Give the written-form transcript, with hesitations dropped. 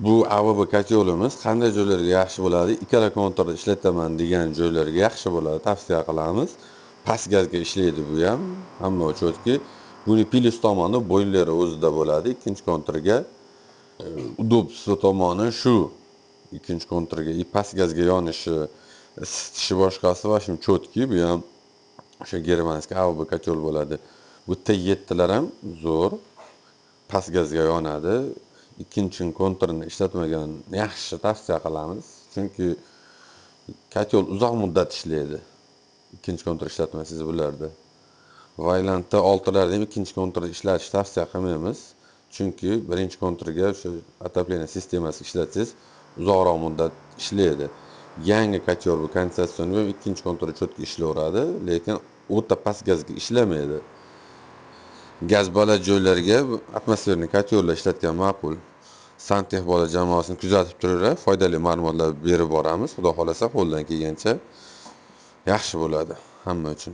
Bu AVB котёл imiz qanday joylarga yaxshi bo'ladi? Ikkala konturda ishlataman degan joylarga yaxshi bo'ladi, tavsiya qilamiz. Past gazga ishlaydi bu ham, hamma четкий. Buni plyus tomoni boyleri o'zida bo'ladi. Ikkinchi konturga удобство tomoni shu. Ikkinchi konturga и past gazga yonishi, isitishi boshqasi va shu четкий, bu ham o'sha германский AVB котёл bo'ladi. Bu T7lar ham zo'r, past gazga yonadi. Ikkinchi konturini ishlatmagan yaxshi, tavsiya qilamiz. Chunki котёл uzoq muddat ishlaydi. Ikkinchi kontur ishlatmasangiz bularda. Vaillant T6larda ham ikkinchi konturda ishlatish tavsiya qilmaymiz. Chunki birinchi konturga o'sha отопление sistemasi ishlatsangiz uzoqroq muddat ishlaydi. Yangi котёл bu конденсационный ikkinchi konturda четко ishlayveradi, lekin o'ta past gazga ishlamaydi. Gaz baland joylarga атмосферный котёл lar ishlatgan ma'qul. Santex bola jamoasini kuzatib turinglar, foydali ma'lumotlar berib boramiz. Xudo xohlasa, qo'ldan kelgancha yaxshi bo'ladi hamma uchun.